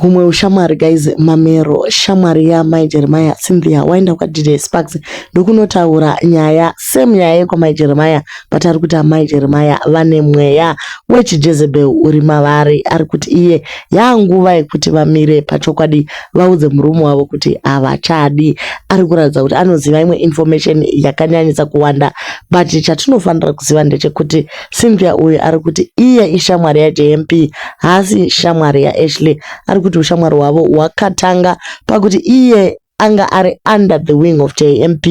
Humwe ushamwari guys, Mamero shamwari yaMai Jeremiah Cynthia waenda kwaDJ Sparks ndokunotaura nyaya same nyaya yekwaMai Jeremiah, but ari kuti amai Jeremiah vane mweya wechiJezebel uri mavari. Ari kuti iye yaanguva yekuti vamire pachokwadi vaudze murume wavo kuti havachadi. Ari kuratidza kuti anoziva imwe information yakanyanyisa kuwanda, but chatinofanira kuziva ndechekuti Cynthia uyu ari kuti iye ishamwari yaJMP, haasi shamwari yaAshley. Ari kuti ushamwari hwavo hwakatanga pakuti iye anga ari under the wing of JMP,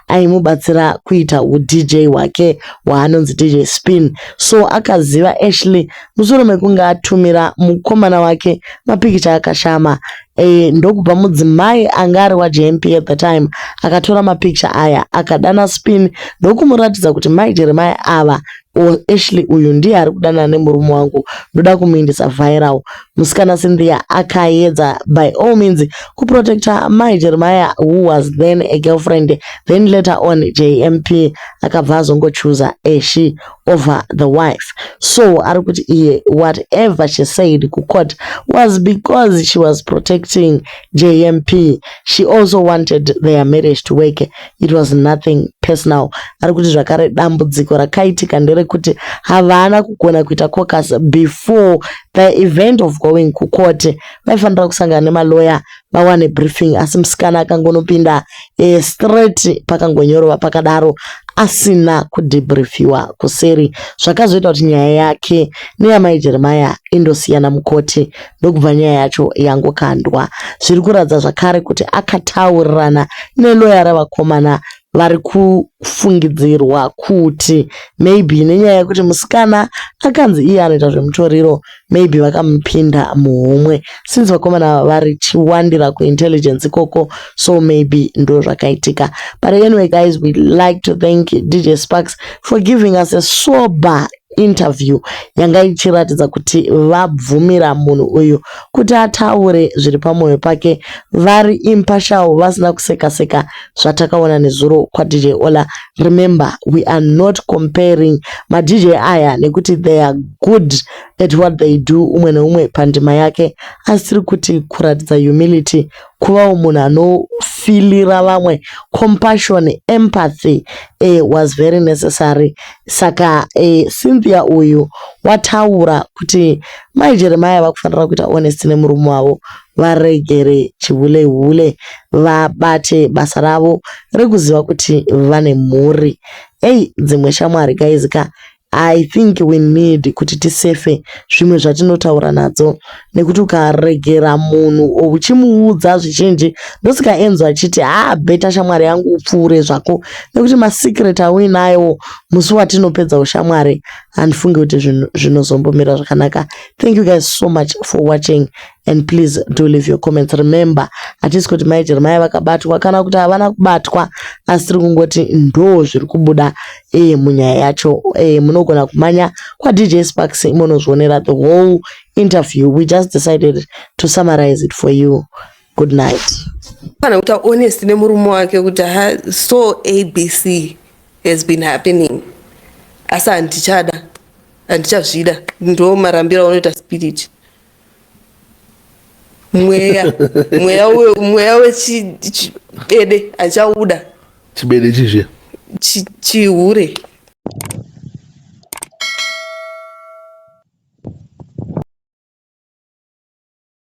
aimubatsira kuita uDJ hwake hwaanonzi DJ Spin. So akaziva Ashley mushure mekunge atumira mukomana wake mapikicha akashama. Ndokubva mudzimai anga ari waJMP at the time akatora mapikicha aya, akadana Spin ndokumuratidza kuti Mai Jeremiah ava or Ashley uyu ndiye ari kudanana nemurume wangu, ndoda kumuindisa viral. Musikana Cynthia akaedza by all means kuprotecta Mai Jeremiah, who was then a girlfriend. Then later on JMP akabva azongochuza Ashley over the wife. So ari kuti iye whatever she said kucourt was because she was protecting JMP. She also wanted their marriage to work. It was nothing personal. Ari kuti zvakare dambudziko rakaitika nderekuti havana kugona kuita caucus before the event of going kucourt. Vaifanira kusangana nemaloya vawane briefing, asi musikana akangonopinda straight pakangonyorova pakadaro asina kudebriefiwa kuseri, zvakazoita kuti nyaya yake neyamai Jeremiah indosiyana mukoti, ndokubva nyaya yacho yangokandwa. Zviri kuratidza zvakare kuti akataurirana neloya revakomana vari kufungidzirwa kuti maybe nenyaya yekuti musikana akanzi iye anoita zvemutoriro, maybe vakamupinda muhomwe since vakomana varichiwandira kuintelligence ikoko. So maybe ndo zvakaitika. But anyway guys, we like to thank DJ Sparks for giving us a sober interview yanga ichiratidza kuti vabvumira munhu uyu kuti ataure zviri pamwoyo pake, vari impartial, vasina kuseka seka zvatakaona nezuro kwaDJ Ola. Remember, we are not comparing maDJ aya nekuti they are good at what they do, umwe neumwe pandima yake, asi tiri kuti kuratidza humility, kuvawo munhu anofeelira vamwe, compassion, empathy was very necessary. Saka Cynthia uyu wataura kuti Mai Jeremiah vakufanira kuita honest nemurume wavo, varegere chihule hule, vabate basa ravo rekuziva kuti vane mhuri. Ei, dzimwe shamwari guys ka, I think we need kuti tisefe zvimwe zvatinotaura nadzo, nekuti ukaregera munhu uchimuudza zvizhinji, ndosaka Enzo achiti ha, better shamwari yangu upfuure zvako, nekuti masecret auinayo, musi watinopedza ushamwari handifungi kuti zvinhu zvinozombomira zvakanaka. Thank you guys so much for watching and please do leave your comments. Remember, hatisi kuti Mai Jeremiah vakabatwa kana kuti havana kubatwa, asi tiri kungoti ndo zviri kubuda munyaya yacho. Munogona kumanya kwaDJ Sparks munozvionera the whole interview. We just decided to summarize it for you. Good night. Kana kuita honest nemurume wake kuti ha, so ABC has been happening, asi handichada, handichazvida. Ndo marambiro aunoita spirit, mweya, mweya wechibede, handichauda. Chibede chizviya? Chihure.